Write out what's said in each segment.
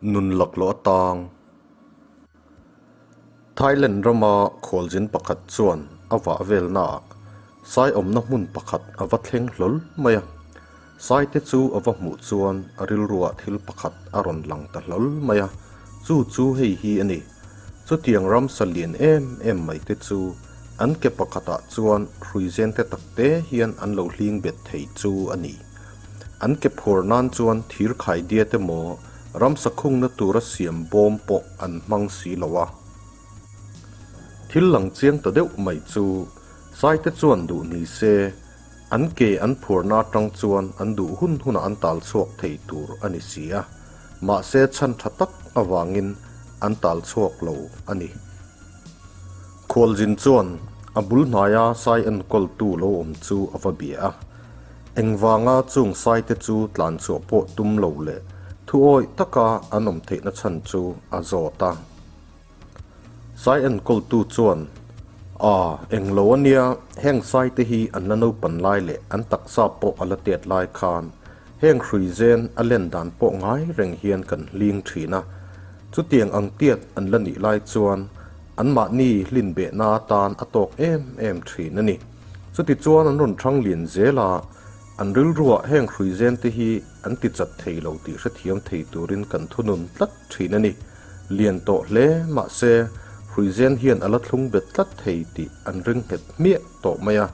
Nun laklawh atang. Thailand rama khualzin pakhat chuan a vah velnaah sai awmna hmun pakhat a va thleng hlawl mai a. Sai te chu a va hmuh chuan a rilruah thil pakhat a rawn lang ta hlawl mai a, chu chu hei hi a ni. Chutiang ramsa lian em em mai te chu an ke pakhatah chuan hruizen te tak te hian an lo hling bet thei chu a ni. An ke phur nan chuan thir khaidia te maw ramsa khungna tura siam bawm pawh an hmang si lo a. Thil lang chiang ta deuh mai chu Saite chuan duh ni se an ke an phurna atang chuan an duh hun hunah an tal chhuak thei tur a ni si a, mahse chhan tha tak avangin an tal chhuak lo a ni. Khualzin chuan a bul hnaia sai enkawltu lo awm chu a va bia a. Engvanga chung saite chu tlan chhuah pawh tum lo leh thuawih taka an awm theihna chhan chu a zawt a. Sai enkawltu chuan, A, englo a nia, heng saite hi an la naupan lai leh an taksa pawh a la tet lai khan heng hruizen a len dan pawh ngai reng hian kan hling thin a. Chutiang ang tiat an la nih lai chuan anmahni hlin behna atan a tawk em em thin a ni. Chuti chuan an rawn thang lian zel a, an rilruah heng hruizen te hi an ti chat thei lo tih hrethiam thei turin kan thunun tlat thin a ni. Lian tawh hle mahse hruizen hian a la thlung bet tlat thei tih an ring nghet hmiah tawh mai a,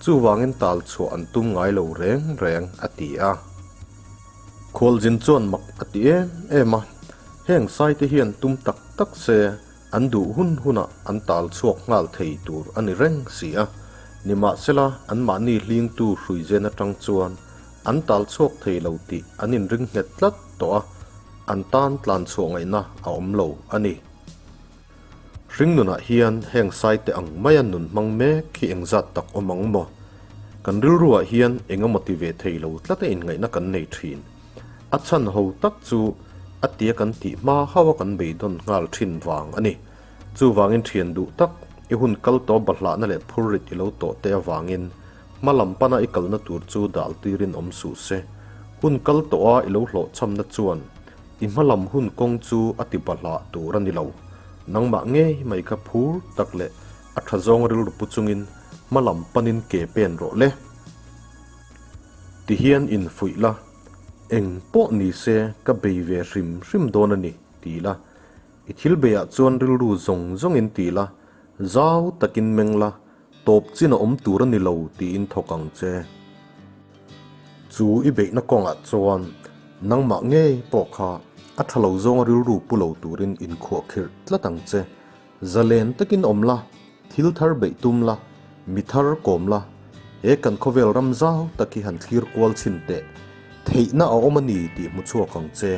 chuvangin tal chhuah an tum ngai lo reng reng a ti a. Khualzin chuan mak a ti em em a, heng saite hian tum tak tak se an duh hun hunah an tal chhuak nghal thei tur a ni reng si a, nimahsela anmahni hlingtu hruizen atang chuan an tal chhuak thei lo tih an inring nghet tlat tawh a, an tan tlan chhuah ngaihna a awm lo a ni. Hringnunah hian heng saite ang maia nun hmang mek hi engzat tak awm ang maw? Kan rilruah hian eng emaw ti ve thei lo tlata inngaihna kan nei thin. A chhan ho tak chu a tia kan tih hma hauh a kan beidawn nghal thin vang a ni. Chuvangin thian duh tak, i hun kal tawh bahlahna leh phurrit i lo tawh te avangin hma lam pana i kalna tur chu dal tirin awm suh se. Hun kal tawha i lo hlawhchhamna chuan i hma lam hun kawng chu a ti bahlah tur a ni lo. Nangmah ngei mai kha phur tak leh a tha zawng rilru pu chungin hma lam panin ke pen rawh le. Tihian infuih la, eng pawh ni se ka bei ve hrim hrim dawn a ni, ti la. I thil beiah chuan rilru zawng zawngin ti la, zau takin meng la, tawp chin a awm tur a ni lo tiin thawk ang che. Chu i beihna kawngah chuan nangmah ngei pawh kha a tha lo zawnga rilru pu lo turin inkhuahkhirh tlat ang che. Zalen takin awm la, thil thar beih tum la, mi thar kawm la, he kan khawvel ram zau tak hi han thlir kual chhin teh. Theihna a awm a ni tih hmu chhuak ang che.